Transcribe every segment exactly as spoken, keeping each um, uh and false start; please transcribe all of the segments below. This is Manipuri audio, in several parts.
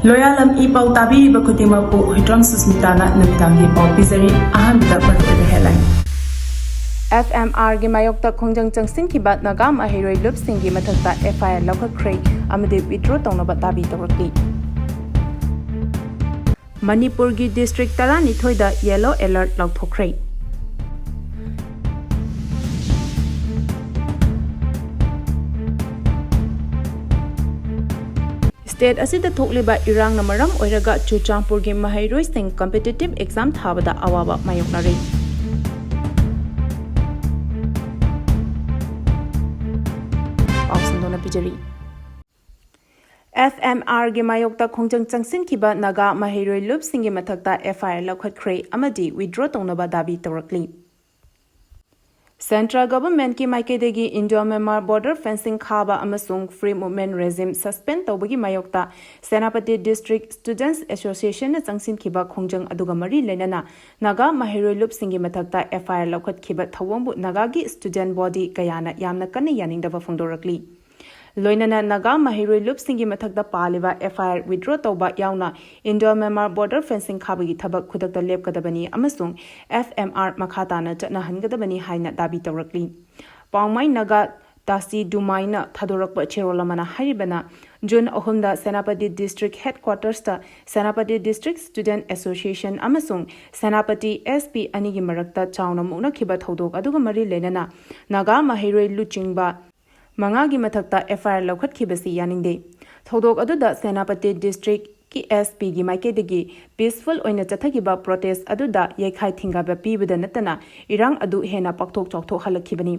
ꯂꯣꯌꯥꯂꯝ ꯏ ꯄꯥꯎ ꯇꯥꯕꯤꯔꯤꯕ ꯈꯨꯗꯤꯡꯃꯛꯄꯨ ꯍꯨꯏꯗ꯭ꯔꯣꯝ ꯁꯨꯁꯃꯤꯇꯥꯅ ꯅꯨꯃꯤꯗꯥꯡꯒꯤ ꯄꯥꯎ ꯄꯤꯖꯔꯤ꯫ ꯑꯍꯥꯟꯕꯗ ꯃꯔꯨꯑꯣꯏꯕ headline꯫ ꯑꯦꯐ ꯑꯦꯝ ꯑꯥꯔꯒꯤ ꯃꯥꯌꯣꯛꯇ ꯈꯣꯡꯖꯪ ꯆꯪꯁꯤꯟꯈꯤꯕ ꯅꯥꯒꯥ ꯃꯍꯩꯔꯣꯏ ꯂꯨꯞꯁꯤꯡꯒꯤ ꯃꯊꯛꯇ ꯑꯦꯐ ꯑꯥꯏ ꯑꯥꯔ ꯂꯧꯈꯠꯈ꯭ꯔꯦ ꯑꯃꯗꯤ withdraw ꯇꯧꯅꯕ ꯗꯥꯕꯤ ꯇꯧꯔꯛꯂꯤ꯫ ꯃꯅꯤꯄꯨꯔꯒꯤ district ꯇꯔꯥꯅꯤꯊꯣꯏꯗ yellow alert ꯂꯥꯎꯊꯣꯛꯈ꯭ꯔꯦ꯫ State ꯑꯁꯤꯗ ꯊꯣꯛꯂꯤꯕ ꯏꯔꯥꯡꯅ ꯃꯔꯝ ꯑꯣꯏꯔꯒ ꯆꯨꯔꯆꯥꯟꯄꯨꯔꯒꯤ ꯃꯍꯩꯔꯣꯏꯁꯤꯡ competitive exam ꯊꯥꯕꯗ ꯑꯋꯥꯕ ꯃꯥꯌꯣꯛꯅꯔꯤ꯫ ꯄꯥꯎ ꯁꯟꯗꯣꯛꯅ ꯄꯤꯖꯔꯤ꯫ ꯑꯦꯐ ꯑꯦꯝ ꯑꯥꯔꯒꯤ ꯃꯥꯌꯣꯛꯇ ꯈꯣꯡꯖꯪ ꯆꯪꯁꯤꯟꯈꯤꯕ ꯅꯥꯒꯥ ꯃꯍꯩꯔꯣꯏ ꯂꯨꯞꯁꯤꯡꯒꯤ ꯃꯊꯛꯇ ꯑꯦꯐ ꯑꯥꯏ ꯑꯥꯔ ꯂꯧꯈꯠꯈ꯭ꯔꯦ ꯑꯃꯗꯤ withdraw ꯇꯧꯅꯕ ꯗꯥꯕꯤ ꯇꯧꯔꯛꯂꯤ꯫ Central Governmentꯀꯤ ꯃꯥꯏꯀꯩꯗꯒꯤ Indo-Myanmar border fencing ꯈꯥꯕ ꯑꯃꯁꯨꯡ Free Movement Regime suspend ꯇꯧꯕꯒꯤ ꯃꯥꯌꯣꯛꯇ ꯁꯦꯅꯥꯄꯇꯤ District Students Associationꯅ ꯆꯪꯁꯤꯟꯈꯤꯕ ꯈꯣꯡꯖꯪ ꯑꯗꯨꯒ ꯃꯔꯤ ꯂꯩꯅꯅ ꯅꯥꯒꯥ ꯃꯍꯩꯔꯣꯏ ꯂꯨꯞꯁꯤꯡꯒꯤ ꯃꯊꯛꯇ ꯑꯦꯐ ꯑꯥꯏ ꯑꯥꯔ ꯂꯧꯈꯠꯈꯤꯕ ꯊꯧꯑꯣꯡꯕꯨ ꯅꯥꯒꯥꯒꯤ student body ꯀꯌꯥꯅ ꯌꯥꯝꯅ ꯀꯟꯅ ꯌꯥꯅꯤꯡꯗꯕ ꯐꯣꯡꯗꯣꯔꯛꯂꯤ꯫ ꯂꯣꯏꯅꯅ ꯅꯥꯒꯥ ꯃꯍꯩꯔꯣꯏ ꯂꯨꯞꯁꯤꯡꯒꯤ ꯃꯊꯛꯇ ꯄꯥꯜꯂꯤꯕ ꯑꯦꯐ ꯑꯥꯏ ꯑꯥꯔ withdraw ꯇꯧꯕ ꯌꯥꯎꯅ Indo-Myanmar border fencing ꯈꯥꯕꯒꯤ ꯊꯕꯛ ꯈꯨꯗꯛꯇ ꯂꯦꯞꯀꯗꯕꯅꯤ ꯑꯃꯁꯨꯡ ꯑꯦꯐ ꯑꯦꯝ ꯑꯥꯔ ꯃꯈꯥ ꯇꯥꯅ ꯆꯠꯅꯍꯟꯒꯗꯕꯅꯤ ꯍꯥꯏꯅ ꯗꯥꯕꯤ ꯇꯧꯔꯛꯂꯤ꯫ ꯄꯥꯎꯃꯥꯏ ꯅꯥꯒꯥ ꯇꯥꯁꯤ ꯗꯨꯃꯥꯏꯅ ꯊꯥꯗꯣꯔꯛꯄ ꯆꯦꯔꯣꯜ ꯑꯃꯅ ꯍꯥꯏꯔꯤꯕꯅ, ꯖꯨꯟ ꯑꯍꯨꯝꯗ Senapati District Headquartersꯇ Senapati District Student Association ꯑꯃꯁꯨꯡ ꯁꯦꯅꯥꯄꯇꯤ ꯑꯦꯁ ꯄꯤ ꯑꯅꯤꯒꯤ ꯃꯔꯛꯇ ꯆꯥꯎꯅ ꯃꯨꯛꯅꯈꯤꯕ ꯊꯧꯗꯣꯛ ꯑꯗꯨꯒ ꯃꯔꯤ ꯂꯩꯅꯅ ꯅꯥꯒꯥ ꯃꯍꯩꯔꯣꯏ ꯂꯨꯆꯤꯡꯕ ꯃꯉꯥꯒꯤ ꯃꯊꯛꯇ ꯑꯦꯐ ꯑꯥꯏ ꯑꯥꯔ ꯂꯧꯈꯠꯈꯤꯕꯁꯤ ꯌꯥꯅꯤꯡꯗꯦ꯫ ꯊꯧꯗꯣꯛ ꯑꯗꯨꯗ ꯁꯦꯅꯥꯄꯇꯤ Districtꯀꯤ ꯑꯦꯁ ꯄꯤꯒꯤ ꯃꯥꯏꯀꯩꯗꯒꯤ peaceful ꯑꯣꯏꯅ ꯆꯠꯊꯈꯤꯕ protest ꯑꯗꯨꯗ ꯌꯩꯈꯥꯏ ꯊꯤꯡꯒꯥꯏꯕ ꯄꯤꯕꯗ ꯅꯠꯇꯅ ꯏꯔꯥꯡ ꯑꯗꯨ ꯍꯦꯟꯅ ꯄꯥꯛꯊꯣꯛ ꯆꯥꯎꯊꯣꯛꯍꯜꯂꯛꯈꯤꯕꯅꯤ꯫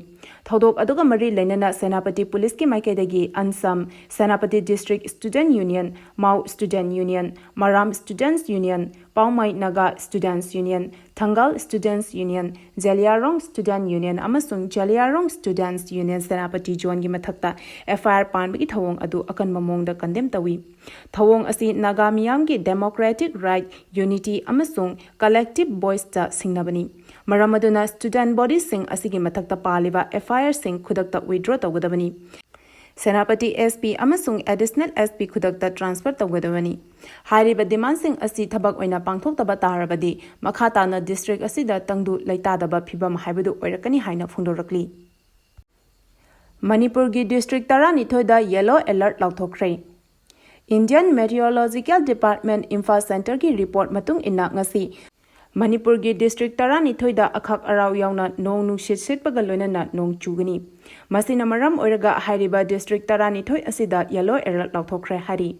ꯊꯧꯗꯣꯛ ꯑꯗꯨꯒ ꯃꯔꯤ ꯂꯩꯅꯅ ꯁꯦꯅꯥꯄꯇꯤ ꯄꯨꯂꯤꯁꯀꯤ ꯃꯥꯏꯀꯩꯗꯒꯤ ꯑꯟꯁꯝ, ꯁꯦꯅꯥꯄꯇꯤ District Student Union, ꯃꯥꯎ Student Union, ꯃꯔꯥꯝ Students Union, ꯄꯥꯎꯃꯥꯏ Naga Students Union, ꯊꯪꯒꯥꯜ Students Union, ꯖꯦꯂꯤꯌꯥꯔꯣꯡ Student Union ꯑꯃꯁꯨꯡ ꯖꯦꯂꯤꯌꯥꯔꯣꯡ Students Union ꯁꯦꯅꯥꯄꯇꯤ ꯖꯣꯟꯒꯤ ꯃꯊꯛꯇ ꯑꯦꯐ ꯑꯥꯏ ꯑꯥꯔ ꯄꯥꯟꯕꯒꯤ ꯊꯧꯑꯣꯡ ꯑꯗꯨ ꯑꯀꯟꯕ ꯃꯑꯣꯡꯗ condemn ꯇꯧꯏ꯫ ꯊꯧꯑꯣꯡ ꯑꯁꯤ ꯅꯥꯒꯥ ꯃꯤꯌꯥꯝꯒꯤ democratic right, unity ꯑꯃꯁꯨꯡ collective voiceꯇ ꯁꯤꯡꯅꯕꯅꯤ꯫ ꯃꯔꯝ ꯑꯗꯨꯅ student bodyꯁꯤꯡ ꯑꯁꯤꯒꯤ ꯃꯊꯛꯇ ꯄꯥꯜꯂꯤꯕ ꯑꯦꯐ ꯑꯥꯏ ꯑꯥꯔꯁꯤꯡ ꯈꯨꯗꯛꯇ withdraw ꯇꯧꯒꯗꯕꯅꯤ꯫ ꯁꯦꯅꯥꯄꯇꯤ S P ꯑꯃꯁꯨꯡ Additional S P ꯈꯨꯗꯛꯇ transfer ꯇꯧꯒꯗꯕꯅꯤ꯫ ꯍꯥꯏꯔꯤꯕ demandꯁꯤꯡ ꯑꯁꯤ ꯊꯕꯛ ꯑꯣꯏꯅ ꯄꯥꯡꯊꯣꯛꯇꯕ ꯇꯥꯔꯕꯗꯤ ꯃꯈꯥ ꯇꯥꯅ district ꯑꯁꯤꯗ ꯇꯪꯗꯨ ꯂꯩꯇꯥꯗꯕ ꯐꯤꯚꯝ ꯍꯥꯏꯕꯗꯨ ꯑꯣꯏꯔꯛꯀꯅꯤ ꯍꯥꯏꯅ ꯐꯣꯡꯗꯣꯔꯛꯂꯤ꯫ ꯃꯅꯤꯄꯨꯔꯒꯤ district ꯇꯔꯥꯅꯤꯊꯣꯏꯗ yellow alert ꯂꯥꯎꯊꯣꯛꯈ꯭ꯔꯦ꯫ Indian Meteorological Department Imphal centreꯒꯤ report ꯃꯇꯨꯡ ꯏꯟꯅ ꯉꯁꯤ ꯃꯅꯤꯄꯨꯔꯒꯤ district ꯇꯔꯥꯅꯤꯊꯣꯏꯗ ꯑꯈꯥꯛ ꯑꯔꯥꯎ ꯌꯥꯎꯅ ꯅꯣꯡ ꯅꯨꯡꯁꯤꯠ ꯁꯤꯠꯄꯒ ꯂꯣꯏꯅꯅ ꯅꯣꯡ ꯆꯨꯒꯅꯤ꯫ ꯃꯁꯤꯅ ꯃꯔꯝ ꯑꯣꯏꯔꯒ ꯍꯥꯏꯔꯤꯕ district ꯇꯔꯥꯅꯤꯊꯣꯏ ꯑꯁꯤꯗ yellow alert ꯂꯥꯎꯊꯣꯛꯈ꯭ꯔꯦ ꯍꯥꯏꯔꯤ꯫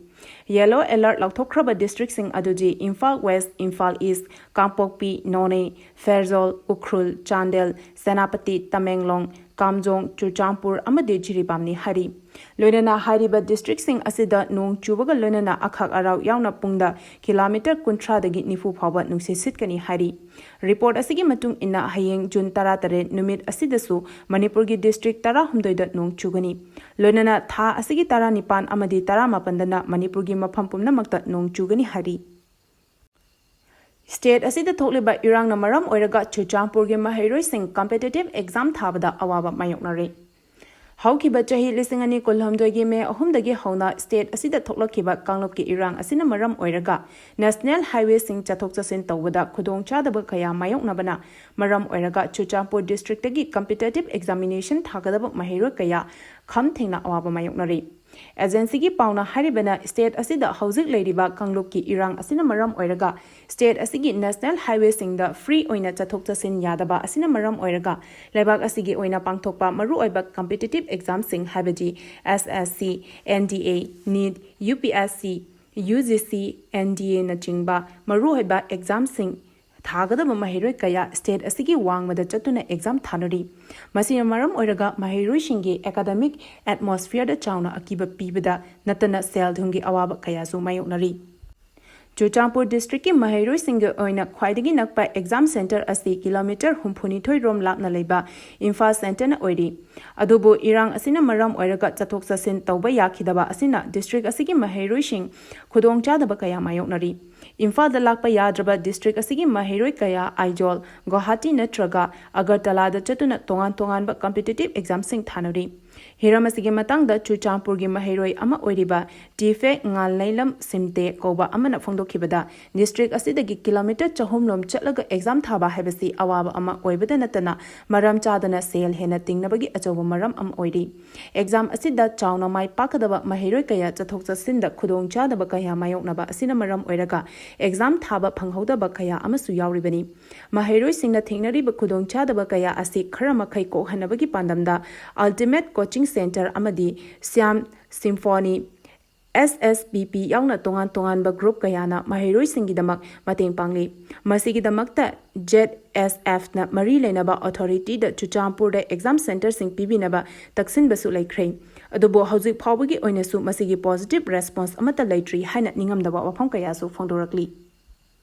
Yellow alert ꯂꯥꯎꯊꯣꯛꯈ꯭ꯔꯕ districtꯁꯤꯡ ꯑꯗꯨꯗꯤ ꯏꯝꯐꯥꯜ West, ꯏꯝꯐꯥꯜ East, ꯀꯥꯡꯄꯣꯛꯄꯤ, ꯅꯣꯅꯦ, ꯐꯦꯔꯖꯣꯜ, ꯎꯈ꯭ꯔꯨꯜ, ꯆꯥꯟꯗꯦꯜ, ꯁꯦꯅꯥꯄꯇꯤ, ꯇꯃꯦꯡꯂꯣꯡ, ꯀꯥꯝꯖꯣꯡ, ꯆꯨꯔꯆꯥꯟꯄꯨꯔ ꯑꯃꯗꯤ ꯖꯤꯔꯤꯕꯥꯝꯅꯤ ꯍꯥꯏꯔꯤ꯫ ꯂꯣꯏꯅꯅ ꯍꯥꯏꯔꯤꯕ districtꯁꯤꯡ ꯑꯁꯤꯗ ꯅꯣꯡ ꯆꯨꯕꯒ ꯂꯣꯏꯅꯅ ꯑꯈꯥꯛ ꯑꯔꯥꯎ ꯌꯥꯎꯅ ꯄꯨꯡꯗ kilometre ꯀꯨꯟꯊ꯭ꯔꯥꯗꯒꯤ ꯅꯤꯐꯨ ꯐꯥꯎꯕ ꯅꯨꯡꯁꯤꯠ ꯁꯤꯠꯀꯅꯤ ꯍꯥꯏꯔꯤ꯫ Report ꯑꯁꯤꯒꯤ ꯃꯇꯨꯡ ꯏꯟꯅ ꯍꯌꯦꯡ June ꯇꯔꯥꯇꯔꯦꯠ ꯅꯨꯃꯤꯠ ꯑꯁꯤꯗꯁꯨ ꯃꯅꯤꯄꯨꯔꯒꯤ district ꯇꯔꯥꯍꯨꯝꯗꯣꯏꯗ ꯅꯣꯡ ꯆꯨꯒꯅꯤ꯫ ꯂꯣꯏꯅꯅ ꯊꯥ ꯑꯁꯤꯒꯤ ꯇꯔꯥꯅꯤꯄꯥꯟ ꯑꯃꯗꯤ ꯇꯔꯥꯃꯥꯄꯟꯗꯅ ꯃꯅꯤꯄꯨꯔꯒꯤ ꯃꯐꯝ ꯄꯨꯝꯅꯃꯛꯇ ꯅꯣꯡ ꯆꯨꯒꯅꯤ ꯍꯥꯏꯔꯤ꯫ State ꯑꯁꯤꯗ ꯊꯣꯛꯂꯤꯕ ꯏꯔꯥꯡꯅ ꯃꯔꯝ ꯑꯣꯏꯔꯒ ꯆꯨꯔꯆꯥꯟꯄꯨꯔꯒꯤ ꯃꯍꯩꯔꯣꯏꯁꯤꯡ competitive exam ꯊꯥꯕꯗ ꯑꯋꯥꯕ ꯃꯥꯌꯣꯛꯅꯔꯦ꯫ ꯍꯧꯈꯤꯕ ꯆꯍꯤ ꯂꯤꯁꯤꯡ ꯑꯅꯤ ꯀꯨꯟꯍꯨꯝꯗꯣꯏꯒꯤ May ꯑꯍꯨꯝꯗꯒꯤ ꯍꯧꯅ state ꯑꯁꯤꯗ ꯊꯣꯛꯂꯛꯈꯤꯕ ꯀꯥꯡꯂꯨꯞꯀꯤ ꯏꯔꯥꯡ ꯑꯁꯤꯅ ꯃꯔꯝ ꯑꯣꯏꯔꯒ national highwayꯁꯤꯡ ꯆꯠꯊꯣꯛ ꯆꯠꯁꯤꯟ ꯇꯧꯕꯗ ꯈꯨꯗꯣꯡꯆꯥꯗꯕ ꯀꯌꯥ ꯃꯥꯌꯣꯛꯅꯕꯅ ꯃꯔꯝ ꯑꯣꯏꯔꯒ ꯆꯨꯔꯆꯥꯟꯄꯨꯔ districtꯇꯒꯤ competitive examination ꯊꯥꯒꯗꯕ ꯃꯍꯩꯔꯣꯏ ꯀꯌꯥ ꯈꯝ ꯊꯦꯡꯅ ꯑꯋꯥꯕ ꯃꯥꯌꯣꯛꯅꯔꯤ꯫ Agencyꯒꯤ ꯄꯥꯎꯅ ꯍꯥꯏꯔꯤꯕꯅ state ꯑꯁꯤꯗ ꯍꯧꯖꯤꯛ ꯂꯩꯔꯤꯕ ꯀꯥꯡꯂꯨꯞꯀꯤ ꯏꯔꯥꯡ ꯑꯁꯤꯅ ꯃꯔꯝ ꯑꯣꯏꯔꯒ state ꯑꯁꯤꯒꯤ national highwayꯁꯤꯡꯗ free ꯑꯣꯏꯅ ꯆꯠꯊꯣꯛ ꯆꯠꯁꯤꯟ ꯌꯥꯗꯕ ꯑꯁꯤꯅ ꯃꯔꯝ ꯑꯣꯏꯔꯒ ꯂꯩꯕꯥꯛ ꯑꯁꯤꯒꯤ ꯑꯣꯏꯅ ꯄꯥꯡꯊꯣꯛꯄ ꯃꯔꯨꯑꯣꯏꯕ competitive examꯁꯤꯡ ꯍꯥꯏꯕꯗꯤ S S C, N D A, NEET, U P S C, U G C, N D Aꯅꯆꯤꯡꯕ ꯃꯔꯨꯑꯣꯏꯕ examꯁꯤꯡ ꯊꯥꯒꯗꯕ ꯃꯍꯩꯔꯣꯏ ꯀꯌꯥ state ꯑꯁꯤꯒꯤ ꯋꯥꯡꯃꯗ ꯆꯠꯇꯨꯅ exam ꯊꯥꯅꯔꯤ꯫ ꯃꯁꯤꯅ ꯃꯔꯝ ꯑꯣꯏꯔꯒ ꯃꯍꯩꯔꯣꯏꯁꯤꯡꯒꯤ academic atmosphereꯗ ꯆꯥꯎꯅ ꯑꯀꯤꯕ ꯄꯤꯕꯗ ꯅꯠꯇꯅ ꯁꯦꯜ ꯊꯨꯝꯒꯤ ꯑꯋꯥꯕ ꯀꯌꯥꯁꯨ ꯃꯥꯌꯣꯛꯅꯔꯤ꯫ ꯆꯨꯔꯆꯥꯟꯄꯨꯔ districtꯀꯤ ꯃꯍꯩꯔꯣꯏꯁꯤꯡꯒꯤ ꯑꯣꯏꯅ ꯈ꯭ꯋꯥꯏꯗꯒꯤ ꯅꯛꯄ exam centre ꯑꯁꯤ kilometre ꯍꯨꯝꯐꯨꯅꯤꯊꯣꯏ ꯔꯣꯝ ꯂꯥꯞꯅ ꯂꯩꯕ ꯏꯝꯐꯥꯜ centreꯅ ꯑꯣꯏꯔꯤ꯫ ꯑꯗꯨꯕꯨ ꯏꯔꯥꯡ ꯑꯁꯤꯅ ꯃꯔꯝ ꯑꯣꯏꯔꯒ ꯆꯠꯊꯣꯛ ꯆꯠꯁꯤꯟ ꯇꯧꯕ ꯌꯥꯈꯤꯗꯕ ꯑꯁꯤꯅ district ꯑꯁꯤꯒꯤ ꯃꯍꯩꯔꯣꯏꯁꯤꯡ ꯈꯨꯗꯣꯡꯆꯥꯗꯕ ꯀꯌꯥ ꯃꯥꯌꯣꯛꯅꯔꯤ꯫ ꯏꯝꯐꯥꯜꯗ ꯂꯥꯛꯄ ꯌꯥꯗ꯭ꯔꯕ ꯗꯤꯁꯇ꯭ꯔꯤꯛ ꯑꯁꯤꯒꯤ ꯃꯍꯩꯔꯣꯏ ꯀꯌꯥ ꯑꯥꯏꯖꯣꯜ, ꯒꯨꯋꯥꯍꯥꯇꯤ ꯅꯠꯇ꯭ꯔꯒ ꯑꯒꯔꯇꯂꯥꯗ ꯆꯠꯇꯨꯅ ꯇꯣꯉꯥꯟ ꯇꯣꯉꯥꯟꯕ ꯀꯝꯄꯤꯇꯤꯇꯤꯚ ꯑꯦꯛꯖꯥꯝꯁꯤꯡ ꯊꯥꯅꯔꯤ꯫ ꯍꯤꯔꯝ ꯑꯁꯤꯒꯤ ꯃꯇꯥꯡꯗ ꯆꯨꯔꯆꯥꯟꯄꯨꯔꯒꯤ ꯃꯍꯩꯔꯣꯏ ꯑꯃ ꯑꯣꯏꯔꯤꯕ ꯇꯤꯐꯦ ꯉꯥꯜꯅꯩꯂꯝ ꯁꯤꯝꯇꯦ ꯀꯧꯕ ꯑꯃꯅ ꯐꯣꯡꯗꯣꯛꯈꯤꯕꯗ, ꯗꯤꯁꯇ꯭ꯔꯤꯛ ꯑꯁꯤꯗꯒꯤ ꯀꯤꯂꯣꯃꯤꯇꯔ ꯆꯍꯨꯝ ꯂꯣꯝ ꯆꯠꯂꯒ ꯑꯦꯛꯖꯥꯝ ꯊꯥꯕ ꯍꯥꯏꯕꯁꯤ ꯑꯋꯥꯕ ꯑꯃ ꯑꯣꯏꯕꯗ ꯅꯠꯇꯅ ꯃꯔꯝ ꯆꯥꯗꯅ ꯁꯦꯜ ꯍꯦꯟꯅ ꯇꯤꯡꯅꯕꯒꯤ ꯑꯆꯧꯕ ꯃꯔꯝ ꯑꯃ ꯑꯣꯏꯔꯤ꯫ ꯑꯦꯛꯖꯥꯝ ꯑꯁꯤꯗ ꯆꯥꯎꯅ ꯃꯥꯏ ꯄꯥꯛꯀꯗꯕ ꯃꯍꯩꯔꯣꯏ ꯀꯌꯥ ꯆꯠꯊꯣꯛ ꯆꯠꯁꯤꯟꯗ ꯈꯨꯗꯣꯡꯆꯥꯗꯕ ꯀꯌꯥ ꯃꯥꯌꯣꯛꯅꯕ ꯑꯁꯤꯅ ꯃꯔꯝ ꯑꯣꯏꯔꯒ ꯑꯦꯛꯖꯥꯝ ꯊꯥꯕ ꯐꯪꯍꯧꯗꯕ ꯀꯌꯥ ꯑꯃꯁꯨ ꯌꯥꯎꯔꯤꯕꯅꯤ꯫ ꯃꯍꯩꯔꯣꯏꯁꯤꯡꯅ ꯊꯦꯡꯅꯔꯤꯕ ꯈꯨꯗꯣꯡꯆꯥꯗꯕ ꯀꯌꯥ ꯑꯁꯤ ꯈꯔ ꯃꯈꯩ ꯀꯣꯛꯍꯟꯅꯕꯒꯤ ꯄꯥꯟꯗꯝꯗ Ultimate Coaching Centre ꯑꯃꯗꯤ ꯁ꯭ꯌꯥꯝ ꯁꯤꯝꯐꯣꯅꯤ, ꯑꯦꯁ ꯑꯦꯁ ꯄꯤ ꯄꯤ ꯌꯥꯎꯅ ꯇꯣꯉꯥꯟ ꯇꯣꯉꯥꯟꯕ ꯒ꯭ꯔꯨꯞ ꯀꯌꯥꯅ ꯃꯍꯩꯔꯣꯏꯁꯤꯡꯒꯤꯗꯃꯛ ꯃꯇꯦꯡ ꯄꯥꯡꯂꯤ꯫ ꯃꯁꯤꯒꯤꯗꯃꯛꯇ ꯖꯦꯗ ꯑꯦꯁ ꯑꯦꯐꯅ ꯃꯔꯤ ꯂꯩꯅꯕ ꯑꯣꯊꯣꯔꯤꯇꯤꯗ ꯆꯨꯔꯆꯥꯟꯄꯨꯔꯗ ꯑꯦꯛꯖꯥꯝ ꯁꯦꯟꯇꯔꯁꯤꯡ ꯄꯤꯕꯤꯅꯕ ꯇꯛꯁꯤꯟꯕꯁꯨ ꯂꯩꯈ꯭ꯔꯦ꯫ ꯑꯗꯨꯕꯨ ꯍꯧꯖꯤꯛ ꯐꯥꯎꯕꯒꯤ ꯑꯣꯏꯅꯁꯨ ꯃꯁꯤꯒꯤ ꯄꯣꯖꯤꯇꯤꯚ ꯔꯦꯁꯄꯣꯟꯁ ꯑꯃꯠꯇ ꯂꯩꯇ꯭ꯔꯤ ꯍꯥꯏꯅ ꯅꯤꯡꯉꯝꯗꯕ ꯋꯥꯐꯝ ꯀꯌꯥꯁꯨ ꯐꯣꯡꯗꯣꯔꯛꯂꯤ꯫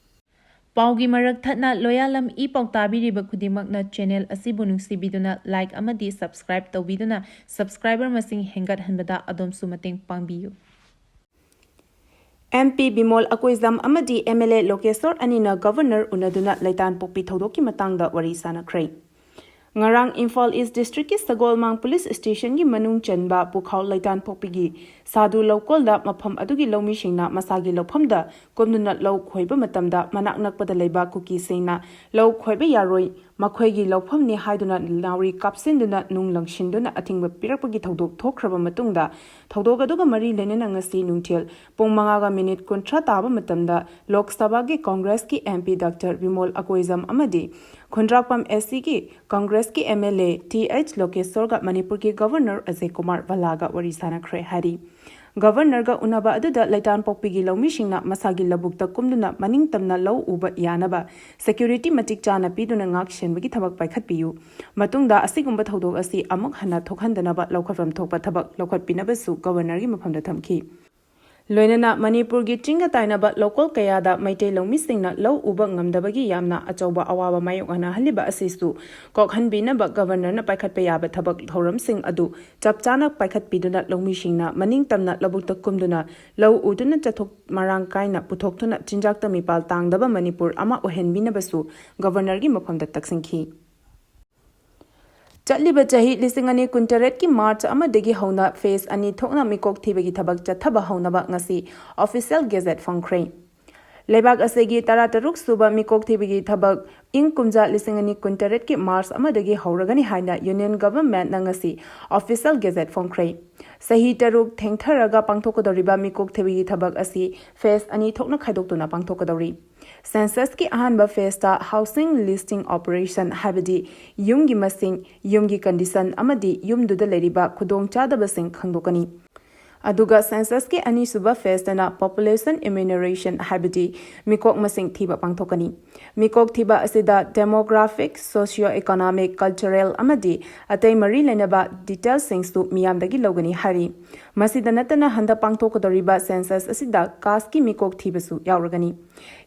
ꯄꯥꯎꯒꯤ ꯃꯔꯛ ꯊꯠꯅ ꯂꯣꯌꯥꯂꯝ ꯏ ꯄꯥꯎ ꯇꯥꯕꯤꯔꯤꯕ ꯈꯨꯗꯤꯡꯃꯛꯅ ꯆꯦꯅꯦꯜ ꯑꯁꯤꯕꯨ ꯅꯨꯡꯁꯤꯕꯤꯗꯨꯅ ꯂꯥꯏꯛ ꯑꯃꯗꯤ ꯁꯕꯁꯀ꯭ꯔꯥꯏꯕ ꯇꯧꯕꯤꯗꯨꯅ ꯁꯕꯁꯀ꯭ꯔꯥꯏꯕꯔ ꯃꯁꯤꯡ ꯍꯦꯟꯒꯠꯍꯟꯕꯗ ꯑꯗꯣꯝꯁꯨ ꯃꯇꯦꯡ ꯄꯥꯡꯕꯤꯌꯨ꯫ ꯑꯦꯝ ꯄꯤ ꯕꯤꯃꯣꯜ ꯑꯀꯣꯏꯖꯝ ꯑꯃꯗꯤ ꯑꯦꯝ ꯑꯦꯜ ꯑꯦ ꯂꯣꯀꯦꯁꯣꯔ ꯑꯅꯤꯅ ꯒꯚꯔꯅꯔ ꯎꯅꯗꯨꯅ ꯂꯩꯇꯥꯟꯄꯣꯛꯄꯤ ꯊꯧꯗꯣꯛꯀꯤ ꯃꯇꯥꯡꯗ ꯋꯥꯔꯤ ꯁꯥꯅꯈ꯭ꯔꯦ꯫ ꯉꯔꯥꯡ ꯏꯝꯐꯥꯜ ꯏꯁ ꯗꯤꯁꯇ꯭ꯔꯤꯛꯀꯤ ꯁꯒꯣꯜꯃꯥꯡ ꯄꯨꯂꯤꯁ ꯁ꯭ꯇꯦꯁꯟꯒꯤ ꯃꯅꯨꯡ ꯆꯟꯕ ꯄꯨꯈꯥꯎ ꯂꯩꯇꯥꯟꯄꯣꯛꯄꯤꯒꯤ ꯁꯥꯗꯨ ꯂꯧꯀꯣꯜꯗ ꯃꯐꯝ ꯑꯗꯨꯒꯤ ꯂꯧꯃꯤꯁꯤꯡꯅ ꯃꯁꯥꯒꯤ ꯂꯧꯐꯝꯗ ꯀꯨꯝꯗꯨꯅ ꯂꯧ ꯈꯣꯏꯕ ꯃꯇꯝꯗ ꯃꯅꯥꯛ ꯅꯛꯄꯗ ꯂꯩꯕ ꯀꯨꯀꯤꯁꯤꯡꯅ ꯂꯧ ꯈꯣꯏꯕ ꯌꯥꯔꯣꯏ, ꯃꯈꯣꯏꯒꯤ ꯂꯧꯐꯝꯅꯤ ꯍꯥꯏꯗꯨꯅ ꯅꯥꯎꯔꯤ ꯀꯥꯞꯁꯤꯟꯗꯨꯅ ꯅꯨꯡ ꯂꯪꯁꯤꯟꯗꯨꯅ ꯑꯊꯤꯡꯕ ꯄꯤꯔꯛꯄꯒꯤ ꯊꯧꯗꯣꯛ ꯊꯣꯛꯈ꯭ꯔꯕ ꯃꯇꯨꯡꯗ, ꯊꯧꯗꯣꯛ ꯑꯗꯨꯒ ꯃꯔꯤ ꯂꯩꯅꯅ ꯉꯁꯤ ꯅꯨꯡꯊꯤꯜ ꯄꯨꯡ ꯃꯉꯥꯒ ꯃꯤꯅꯤꯠ ꯀꯨꯟꯊ꯭ꯔꯥ ꯇꯥꯕ ꯃꯇꯝꯗ ꯂꯣꯛ ꯁꯚꯥꯒꯤ ꯀꯣꯡꯒ꯭ꯔꯦꯁꯀꯤ M P doctor Bimol Akoijam ꯑꯃꯗꯤ ꯈꯨꯟꯗ꯭ꯔꯥꯛꯄꯝ ꯑꯦꯁ ꯁꯤꯒꯤ ꯀꯣꯡꯒ꯭ꯔꯦꯁꯀꯤ M L A T H ꯂꯣꯀꯦꯁꯣꯔꯒ ꯃꯅꯤꯄꯨꯔꯒꯤ ꯒꯚꯔꯅꯔ ꯑꯖꯌ ꯀꯨꯃꯥꯔ ꯚꯜꯂꯥꯒ ꯋꯥꯔꯤ ꯁꯥꯅꯈ꯭ꯔꯦ ꯍꯥꯏꯔꯤ꯫ ꯒꯚꯔꯅꯔꯒ ꯎꯅꯕ ꯑꯗꯨꯗ ꯂꯩꯇꯥꯟꯄꯣꯛꯄꯤꯒꯤ ꯂꯧꯃꯤꯁꯤꯡꯅ ꯃꯁꯥꯒꯤ ꯂꯧꯕꯨꯛꯇ ꯀꯨꯝꯗꯨꯅ ꯃꯅꯤꯡ ꯇꯝꯅ ꯂꯧ ꯎꯕ ꯌꯥꯅꯕ ꯁꯦꯀ꯭ꯌꯨꯔꯤꯇꯤ ꯃꯇꯤꯛ ꯆꯥꯅ ꯄꯤꯗꯨꯅ ꯉꯥꯛ ꯁꯦꯟꯕꯒꯤ ꯊꯕꯛ ꯄꯥꯏꯈꯠꯄꯤꯌꯨ꯫ ꯃꯇꯨꯡꯗ ꯑꯁꯤꯒꯨꯝꯕ ꯊꯧꯗꯣꯛ ꯑꯁꯤ ꯑꯃꯨꯛ ꯍꯟꯅ ꯊꯣꯛꯍꯟꯗꯅꯕ ꯂꯧꯈꯠꯐꯝ ꯊꯣꯛꯄ ꯊꯕꯛ ꯂꯧꯈꯠꯄꯤꯅꯕꯁꯨ ꯒꯚꯔꯅꯔꯒꯤ ꯃꯐꯝꯗ ꯊꯝꯈꯤ꯫ ꯂꯣꯏꯅꯅ ꯃꯅꯤꯄꯨꯔꯒꯤ ꯆꯤꯡꯒ ꯇꯥꯏꯅꯕ ꯂꯧꯀꯣꯜ ꯀꯌꯥꯗ ꯃꯩꯇꯩ ꯂꯧꯃꯤꯁꯤꯡꯅ ꯂꯧ ꯎꯕ ꯉꯝꯗꯕꯒꯤ ꯌꯥꯝꯅ ꯑꯆꯧꯕ ꯑꯋꯥꯕ ꯃꯥꯌꯣꯛꯅꯍꯜꯂꯤꯕ ꯑꯁꯤꯁꯨ ꯀꯣꯛꯍꯟꯕꯤꯅꯕ ꯒꯕꯔꯅꯔꯅ ꯄꯥꯏꯈꯠꯄ ꯌꯥꯕ ꯊꯕꯛ ꯊꯧꯔꯝꯁꯤꯡ ꯑꯗꯨ ꯆꯞ ꯆꯥꯅ ꯄꯥꯏꯈꯠꯄꯤꯗꯨꯅ ꯂꯧꯃꯤꯁꯤꯡꯅ ꯃꯅꯤꯡ ꯇꯝꯅ ꯂꯧꯕꯨꯛꯇ ꯀꯨꯝꯗꯨꯅ ꯂꯧ ꯎꯗꯨꯅ ꯆꯥꯊꯣꯛ ꯃꯔꯥꯡ ꯀꯥꯏꯅ ꯄꯨꯊꯣꯛꯇꯨꯅ ꯆꯤꯟꯖꯥꯛꯇ ꯃꯤꯄꯥꯜ ꯇꯥꯡꯗꯕ ꯃꯅꯤꯄꯨꯔ ꯑꯃ ꯑꯣꯏꯍꯟꯕꯤꯅꯕꯁꯨ ꯒꯕꯔꯅꯔꯒꯤ ꯃꯐꯝꯗ ꯇꯛꯁꯤꯟꯈꯤ꯫ ꯆꯠꯂꯤꯕ ꯆꯍꯤ ꯂꯤꯁꯤꯡ ꯑꯅꯤ ꯀꯨꯟꯇꯔꯦꯠꯀꯤ ꯃꯥꯔꯆ ꯑꯃꯗꯒꯤ ꯍꯧꯅ ꯐꯦꯁ ꯑꯅꯤ ꯊꯣꯛꯅ ꯃꯤꯀꯣꯛ ꯊꯤꯕꯒꯤ ꯊꯕꯛ ꯆꯠꯊꯕ ꯍꯧꯅꯕ ꯉꯁꯤ ꯑꯣꯐꯤꯁꯤꯌꯦꯜ ꯒꯦꯖꯦꯠ ꯐꯣꯡꯈ꯭ꯔꯦ꯫ ꯂꯩꯕꯥꯛ ꯑꯁꯤꯒꯤ ꯇꯔꯥꯇꯔꯨꯛ ꯁꯨꯕ ꯃꯤꯀꯣꯛ ꯊꯤꯕꯒꯤ ꯊꯕꯛ ꯏꯪ ꯀꯨꯝꯖꯥ ꯂꯤꯁꯤꯡ ꯑꯅꯤ ꯀꯨꯟꯇꯔꯦꯠꯀꯤ ꯃꯥꯔꯆ ꯑꯃꯗꯒꯤ ꯍꯧꯔꯒꯅꯤ ꯍꯥꯏꯅ ꯌꯨꯅꯤꯌꯟ ꯒꯚꯔꯟꯃꯦꯟꯠꯅ ꯉꯁꯤ ꯑꯣꯐꯤꯁꯤꯌꯦꯜ ꯒꯦꯖꯦꯠ ꯐꯣꯡꯈ꯭ꯔꯦ꯫ ꯆꯍꯤ ꯇꯔꯨꯛ ꯊꯦꯡꯊꯔꯒ ꯄꯥꯡꯊꯣꯛꯀꯗꯧꯔꯤꯕ ꯃꯤꯀꯣꯛ ꯊꯤꯕꯒꯤ ꯊꯕꯛ ꯑꯁꯤ ꯐꯦꯁ ꯑꯅꯤ ꯊꯣꯛꯅ ꯈꯥꯏꯗꯣꯛꯇꯨꯅ ꯄꯥꯡꯊꯣꯛꯀꯗꯧꯔꯤ꯫ ꯁꯦꯟꯁꯁꯀꯤ ꯑꯍꯥꯟꯕ ꯐꯦꯁꯇ ꯍꯥꯎꯁꯤꯡ ꯂꯤꯁꯇꯤꯡ ꯑꯣꯄꯔꯦꯁꯟ, ꯍꯥꯏꯕꯗꯤ ꯌꯨꯝꯒꯤ ꯃꯁꯤꯡ, ꯌꯨꯝꯒꯤ ꯀꯟꯗꯤꯁꯟ ꯑꯃꯗꯤ ꯌꯨꯝꯗꯨꯗ ꯂꯩꯔꯤꯕ ꯈꯨꯗꯣꯡꯆꯥꯗꯕꯁꯤꯡ ꯈꯪꯗꯣꯛꯀꯅꯤ꯫ ꯑꯗꯨꯒ ꯁꯦꯟꯁꯁꯀꯤ ꯑꯅꯤꯁꯨꯕ ꯐꯦꯁꯇꯅ ꯄꯣꯄꯨꯂꯦꯁꯟ ꯏꯃ꯭ꯌꯨꯅꯔꯦꯁꯟ, ꯍꯥꯏꯕꯗꯤ ꯃꯤꯀꯣꯛ ꯃꯁꯤꯡ ꯊꯤꯕ ꯄꯥꯡꯊꯣꯛꯀꯅꯤ꯫ ꯃꯤꯀꯣꯛ ꯊꯤꯕ ꯑꯁꯤꯗ ꯗꯦꯃꯣꯒ꯭ꯔꯥꯐꯤꯛ, ꯁꯣꯁꯤꯌꯣ ꯏꯀꯣꯅꯣꯃꯤꯛ, ꯀꯜꯆꯔꯦꯜ ꯑꯃꯗꯤ ꯑꯇꯩ ꯃꯔꯤ ꯂꯩꯅꯕ ꯗꯤꯇꯦꯜꯁꯤꯡꯁꯨ ꯃꯤꯌꯥꯝꯗꯒꯤ ꯂꯧꯒꯅꯤ ꯍꯥꯏꯔꯤ꯫ ꯃꯁꯤꯗ ꯅꯠꯇꯅ ꯍꯟꯗꯛ ꯄꯥꯡꯊꯣꯛꯀꯗꯧꯔꯤꯕ ꯁꯦꯟꯁꯁ ꯑꯁꯤꯗ ꯀꯥꯁꯀꯤ ꯃꯤꯀꯣꯛ ꯊꯤꯕꯁꯨ ꯌꯥꯎꯔꯒꯅꯤ꯫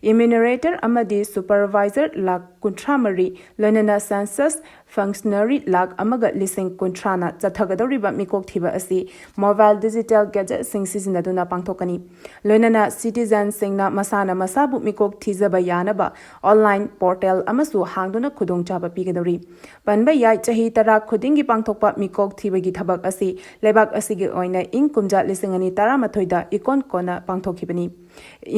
ꯏꯃ꯭ꯌꯨꯅꯔꯦꯇꯔ ꯑꯃꯗꯤ ꯁꯨꯄꯔꯚꯥꯏꯖꯔ ꯂꯥꯈ ꯀꯨꯟꯊ꯭ꯔꯥ ꯃꯔꯤ, ꯂꯣꯏꯅꯅ ꯁꯦꯟꯁꯁ ꯐꯪꯁꯅꯔꯤ ꯂꯥꯈ ꯑꯃꯒ ꯂꯤꯁꯤꯡ ꯀꯨꯟꯊ꯭ꯔꯥꯅ ꯆꯠꯊꯒꯗꯧꯔꯤꯕ ꯃꯤꯀꯣꯛ ꯊꯤꯕ ꯑꯁꯤ ꯃꯣꯕꯥꯏꯜ ꯗꯤꯖꯤꯇꯦꯜ ꯒꯦꯖꯦꯠꯁꯤꯡ ꯁꯤꯖꯤꯟꯅꯗꯨꯅ ꯄꯥꯡꯊꯣꯛꯀꯅꯤ꯫ ꯂꯣꯏꯅꯅ ꯁꯤꯇꯤꯖꯦꯟꯁꯤꯡꯅ ꯃꯁꯥꯅ ꯃꯁꯥꯕꯨ ꯃꯤꯀꯣꯛ ꯊꯤꯖꯕ ꯌꯥꯅꯕ ꯑꯣꯟꯂꯥꯏꯟ ꯄꯣꯔꯇꯦꯜ ꯑꯃꯁꯨ ꯍꯥꯡꯗꯨꯅ ꯈꯨꯗꯣꯡꯆꯥꯕ ꯄꯤꯒꯗꯧꯔꯤ꯫ ꯄꯟꯕ ꯌꯥꯏ, ꯆꯍꯤ ꯇꯔꯥ ꯈꯨꯗꯤꯡꯒꯤ ꯄꯥꯡꯊꯣꯛꯄ ꯃꯤꯀꯣꯛ ꯊꯤꯕꯒꯤ ꯊꯕꯛ ꯑꯁꯤ ꯂꯩꯕꯥꯛ ꯑꯁꯤꯒꯤ ꯑꯣꯏꯅ ꯏꯪ ꯀꯨꯝꯖꯥ ꯂꯤꯁꯤꯡ ꯑꯅꯤ ꯇꯔꯥꯃꯥꯊꯣꯏꯗ ꯏꯀꯣꯟ ꯀꯣꯟꯅ ꯄꯥꯡꯊꯣꯛꯈꯤꯕꯅꯤ꯫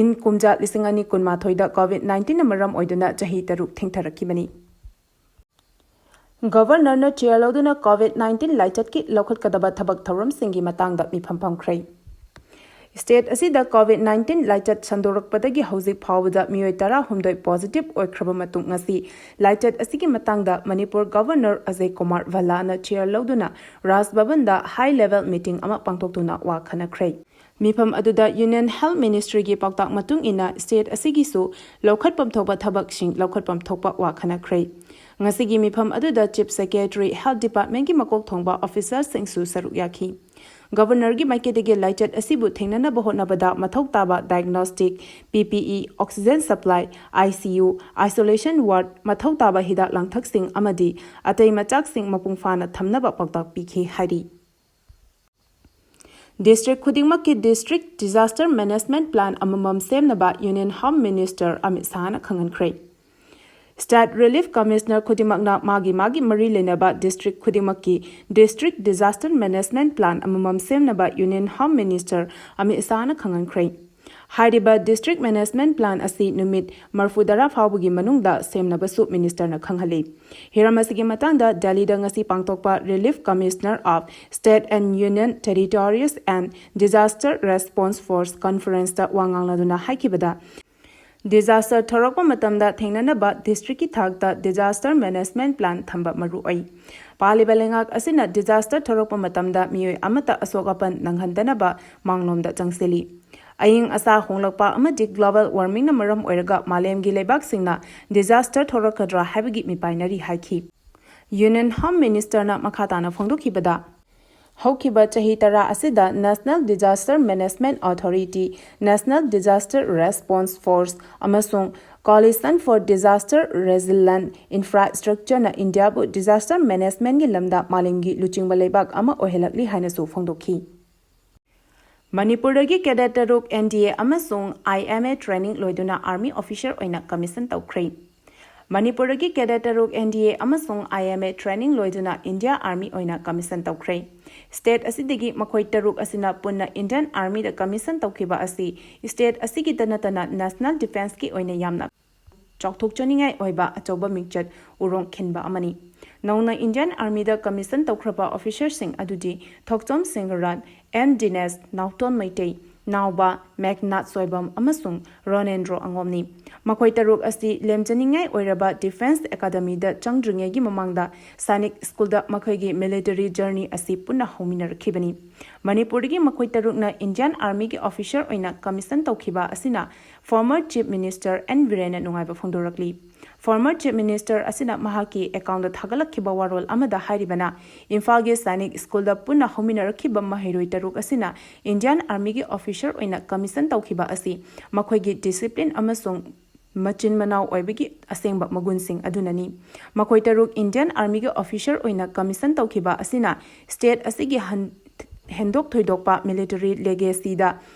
ꯏꯪ ꯀꯨꯝꯖꯥ ꯂꯤꯁꯤꯡ ꯑꯅꯤ ꯀꯨꯟꯃꯥꯊꯣꯏꯗ ꯀꯣꯚꯤꯗ ꯅꯥꯏꯟꯇꯤꯟꯅ ꯃꯔꯝ ꯑꯣꯏꯗꯨꯅ ꯆꯍꯤ ꯇꯔꯨꯛ ꯊꯦꯡꯊꯔꯛꯈꯤꯕꯅꯤ꯫ ꯒꯕꯔꯅꯔꯅ ꯆꯦꯌꯔ ꯂꯧꯗꯨꯅ ꯀꯣꯚꯤꯗ ꯅꯥꯏꯟꯇꯤꯟ ꯂꯥꯏꯆꯠꯀꯤ ꯂꯧꯈꯠꯀꯗꯕ ꯊꯕꯛ ꯊꯧꯔꯝꯁꯤꯡꯒꯤ ꯃꯇꯥꯡꯗ ꯃꯤꯐꯝ ꯐꯝꯈ꯭ꯔꯦ꯫ ꯁ꯭ꯇꯦꯠ ꯑꯁꯤꯗ ꯀꯣꯚꯤꯗ ꯅꯥꯏꯟꯇꯤꯟ ꯂꯥꯏꯆꯠ ꯁꯟꯗꯣꯔꯛꯄꯗꯒꯤ ꯍꯧꯖꯤꯛ ꯐꯥꯎꯕꯗ ꯃꯤꯑꯣꯏ ꯇꯔꯥꯍꯨꯝꯗꯣꯏ ꯄꯣꯖꯤꯇꯤꯚ ꯑꯣꯏꯈ꯭ꯔꯕ ꯃꯇꯨꯡ ꯉꯁꯤ ꯂꯥꯏꯆꯠ ꯑꯁꯤꯒꯤ ꯃꯇꯥꯡꯗ ꯃꯅꯤꯄꯨꯔ ꯒꯕꯔꯅꯔ ꯑꯖꯌ ꯀꯨꯃꯥꯔ ꯚꯜꯂꯥꯅ ꯆꯦꯌꯔ ꯂꯧꯗꯨꯅ ꯔꯥꯖ ꯚꯕꯟꯗ ꯍꯥꯏ ꯂꯦꯚꯦꯜ ꯃꯤꯇꯤꯡ ꯑꯃ ꯄꯥꯡꯊꯣꯛꯇꯨꯅ ꯋꯥ ꯈꯟꯅꯈ꯭ꯔꯦ꯫ ꯃꯤꯐꯝ ꯑꯗꯨꯗ ꯌꯨꯅꯤꯌꯟ ꯍꯦꯜꯊ ꯃꯤꯅꯤꯁꯇ꯭ꯔꯤꯒꯤ ꯄꯥꯎꯇꯥꯛ ꯃꯇꯨꯡ ꯏꯟꯅ ꯁ꯭ꯇꯦꯠ ꯑꯁꯤꯒꯤꯁꯨ ꯂꯧꯈꯠꯐꯝ ꯊꯣꯛꯄ ꯊꯕꯛꯁꯤꯡ ꯂꯧꯈꯠꯐꯝ ꯊꯣꯛꯄ ꯋꯥ ꯈꯟꯅꯈ꯭ꯔꯦ꯫ ꯉꯁꯤꯒꯤ ꯃꯤꯐꯝ ꯑꯗꯨꯗ Chief Secretary, Health Department ꯀꯤ ꯃꯀꯣꯛ ꯊꯣꯡꯕ officer ꯁꯤꯡꯁꯨ ꯁꯔꯨꯛ ꯌꯥꯈꯤ꯫ Governor ꯒꯤ ꯃꯥꯏꯀꯩꯗꯒꯤ ꯂꯥꯏꯆꯠ ꯑꯁꯤꯕꯨ ꯊꯦꯡꯅꯅꯕ ꯍꯣꯠꯅꯕꯗ ꯃꯊꯧ ꯇꯥꯕ diagnostic, P P E, oxygen supply, I C U, isolation ward, ꯃꯊꯧ ꯇꯥꯕ ꯍꯤꯗꯥꯛ ꯂꯥꯡꯊꯛꯁꯤꯡ ꯑꯃꯗꯤ ꯑꯇꯩ ꯃꯆꯥꯛꯁꯤꯡ ꯃꯄꯨꯡ ꯐꯥꯅ ꯊꯝꯅꯕ ꯄꯥꯎꯇꯥꯛ ꯄꯤꯈꯤ ꯍꯥꯏꯔꯤ꯫ District ꯈꯨꯗꯤꯡꯃꯛꯀꯤ District Disaster Management Plan ꯑꯃꯃꯝ ꯁꯦꯝꯅꯕ Union Home Minister Amit ꯁꯥꯍꯅ ꯈꯪꯍꯟꯈ꯭ꯔꯦ꯫ State Relief Commissioner ꯈꯨꯗꯤꯡꯃꯛꯅ ꯃꯥꯒꯤ ꯃꯥꯒꯤ ꯃꯔꯤ ꯂꯩꯅꯕ district ꯈꯨꯗꯤꯡꯃꯛꯀꯤ District Disaster Management Plan ꯑꯃꯃꯝ ꯁꯦꯝꯅꯕ Union Home Minister ꯑꯃꯤꯠ ꯁꯥꯍꯅ ꯈꯪꯍꯟꯈ꯭ꯔꯦ꯫ ꯍꯥꯏꯔꯤꯕ District Management Plan ꯑꯁꯤ ꯅꯨꯃꯤꯠ ꯃꯔꯤꯐꯨꯇꯔꯥ ꯐꯥꯎꯕꯒꯤ ꯃꯅꯨꯡꯗ ꯁꯦꯝꯅꯕꯁꯨ ministerꯅ ꯈꯪꯍꯜꯂꯤ꯫ ꯍꯤꯔꯝ ꯑꯁꯤꯒꯤ ꯃꯇꯥꯡꯗ ꯗꯦꯜꯂꯤꯗ ꯉꯁꯤ ꯄꯥꯡꯊꯣꯛꯄ Relief Commissioner of State and Union Territories and Disaster Response Force Conferenceꯇ ꯋꯥ ꯉꯥꯡꯂꯗꯨꯅ ꯍꯥꯏꯈꯤꯕꯗ, disaster ꯊꯣꯔꯛꯄ ꯃꯇꯝꯗ ꯊꯦꯡꯅꯅꯕ districtꯀꯤ ꯊꯥꯛꯇ Disaster Management Plan ꯊꯝꯕ ꯃꯔꯨ ꯑꯣꯏ꯫ ꯄꯥꯜꯂꯤꯕ ꯂꯩꯉꯥꯛ ꯑꯁꯤꯅ disaster ꯊꯣꯔꯛꯄ ꯃꯇꯝꯗ ꯃꯤꯑꯣꯏ ꯑꯃꯠꯇ ꯑꯁꯣꯛ ꯑꯄꯟ ꯅꯪꯍꯟꯗꯅꯕ ꯃꯥꯡꯂꯣꯝꯗ ꯆꯪꯁꯤꯜꯂꯤ꯫ ꯑꯏꯪ ꯑꯁꯥ ꯍꯣꯡꯂꯛꯄ ꯑꯃꯗꯤ global warmingꯅ ꯃꯔꯝ ꯑꯣꯏꯔꯒ ꯃꯥꯂꯦꯝꯒꯤ ꯂꯩꯕꯥꯛꯁꯤꯡꯅ disaster ꯊꯣꯔꯛꯀꯗ꯭ꯔꯥ ꯍꯥꯏꯕꯒꯤ ꯃꯤꯄꯥꯏꯅꯔꯤ ꯍꯥꯏꯈꯤ꯫ Union Home Ministerꯅ ꯃꯈꯥ ꯇꯥꯅ ꯐꯣꯡꯗꯣꯛꯈꯤꯕꯗ, ꯍꯧꯈꯤꯕ ꯆꯍꯤ ꯇꯔꯥ ꯑꯁꯤꯗ National Disaster Management Authority, National Disaster Response Force ꯑꯃꯁꯨꯡ Coalition for Disaster Resilient Infrastructureꯅ ꯏꯟꯗꯤꯌꯥꯕꯨ disaster managementꯀꯤ ꯂꯝꯗ ꯃꯥꯂꯦꯝꯒꯤ ꯂꯨꯆꯤꯡꯕ ꯂꯩꯕꯥꯛ ꯑꯃ ꯑꯣꯏꯍꯜꯂꯛꯂꯤ ꯍꯥꯏꯅꯁꯨ ꯐꯣꯡꯗꯣꯛꯈꯤ꯫ ꯃꯅꯤꯄꯨꯔꯗꯒꯤ cadet ꯇꯔꯨꯛ N D A ꯑꯃꯁꯨꯡ I M A training ꯂꯣꯏꯗꯨꯅ army officer ꯑꯣꯏꯅ commission ꯇꯧꯈ꯭ꯔꯦ꯫ ꯃꯅꯤꯄꯨꯔꯗꯒꯤ cadet ꯇꯔꯨꯛ N D A ꯑꯃꯁꯨꯡ I M A training ꯂꯣꯏꯗꯨꯅ India Army ꯑꯣꯏꯅ commission ꯇꯧꯈ꯭ꯔꯦ꯫ State ꯑꯁꯤꯗꯒꯤ ꯃꯈꯣꯏ ꯇꯔꯨꯛ ꯑꯁꯤꯅ ꯄꯨꯟꯅ Indian Armyꯗ commission ꯇꯧꯈꯤꯕ ꯑꯁꯤ state ꯑꯁꯤꯒꯤꯇ ꯅꯠꯇꯅ national defenceꯀꯤ ꯑꯣꯏꯅ ꯌꯥꯝꯅ ꯆꯥꯎꯊꯣꯛꯆꯅꯤꯡꯉꯥꯏ ꯑꯣꯏꯕ ꯑꯆꯧꯕ ꯃꯤꯡꯆꯠ ꯎꯔꯣꯡ ꯈꯤꯟꯕ ꯑꯃꯅꯤ꯫ ꯅꯧꯅ Indian Armyꯗ commission ꯇꯧꯈ꯭ꯔꯕ officerꯁꯤꯡ ꯑꯗꯨꯗꯤ ꯊꯣꯛꯆꯣꯝ ꯁꯤꯡꯍꯔꯥꯠ, M ꯗꯤꯅꯦꯁ, ꯅꯥꯎꯇꯣꯟ ꯃꯩꯇꯩ, ꯅꯥꯎꯕ, ꯃꯦꯘꯅꯥꯊ ꯁꯣꯏꯕꯝ ꯑꯃꯁꯨꯡ ꯔꯣꯅꯦꯟꯗ꯭ꯔꯣ ꯑꯉꯣꯝꯅꯤ꯫ ꯃꯈꯣꯏ ꯇꯔꯨꯛ ꯑꯁꯤ ꯂꯦꯝꯖꯅꯤꯡꯉꯥꯏ ꯑꯣꯏꯔꯕ Defence Academyꯗ ꯆꯪꯗ꯭ꯔꯤꯉꯩꯒꯤ ꯃꯃꯥꯡꯗ ꯁꯥꯏꯅꯤꯛ ꯁ꯭ꯀꯨꯜꯗ ꯃꯈꯣꯏꯒꯤ military journey ꯑꯁꯤ ꯄꯨꯟꯅ ꯍꯧꯃꯤꯟꯅꯔꯛꯈꯤꯕꯅꯤ꯫ ꯃꯅꯤꯄꯨꯔꯗꯒꯤ ꯃꯈꯣꯏ ꯇꯔꯨꯛꯅ Indian Armyꯒꯤ officer ꯑꯣꯏꯅ commission ꯇꯧꯈꯤꯕ ꯑꯁꯤꯅ former Chief Minister N ꯕꯤꯔꯦꯟꯅ ꯅꯨꯡꯉꯥꯏꯕ ꯐꯣꯡꯗꯣꯔꯛꯂꯤ꯫ Former Chief Minister ꯑꯁꯤꯅ ꯃꯍꯥꯛꯀꯤ ꯑꯦꯀꯥꯎꯟꯗ ꯊꯥꯒꯠꯂꯛꯈꯤꯕ ꯋꯥꯔꯣꯜ ꯑꯃꯗ ꯍꯥꯏꯔꯤꯕꯅ, ꯏꯝꯐꯥꯜꯒꯤ ꯁꯥꯏꯅꯤꯛ ꯁ꯭ꯀꯨꯜꯗ ꯄꯨꯟꯅ ꯍꯧꯃꯤꯟꯅꯔꯛꯈꯤꯕ ꯃꯍꯩꯔꯣꯏ ꯇꯔꯨꯛ ꯑꯁꯤꯅ ꯏꯟꯗꯤꯌꯥꯟ ꯑꯥꯔꯃꯤꯒꯤ ꯑꯣꯐꯤꯁꯔ ꯑꯣꯏꯅ ꯀꯃꯤꯁꯟ ꯇꯧꯈꯤꯕ ꯑꯁꯤ ꯃꯈꯣꯏꯒꯤ ꯗꯤꯁꯤꯄ꯭ꯂꯤꯟ ꯑꯃꯁꯨꯡ ꯃꯆꯤꯟ ꯃꯅꯥꯎ ꯑꯣꯏꯕꯒꯤ ꯑꯁꯦꯡꯕ ꯃꯒꯨꯟꯁꯤꯡ ꯑꯗꯨꯅꯅꯤ꯫ ꯃꯈꯣꯏ ꯇꯔꯨꯛ ꯏꯟꯗꯤꯌꯥꯟ ꯑꯥꯔꯃꯤꯒꯤ ꯑꯣꯐꯤꯁꯔ ꯑꯣꯏꯅ ꯀꯃꯤꯁꯟ ꯇꯧꯈꯤꯕ ꯑꯁꯤꯅ ꯁ꯭ꯇꯦꯠ ꯑꯁꯤꯒꯤ ꯍꯟ-, ꯍꯦꯟꯗꯣꯛ ꯊꯣꯏꯗꯣꯛꯄ ꯃꯤꯂꯤꯇꯔꯤ ꯂꯦꯒꯦꯁꯤꯗ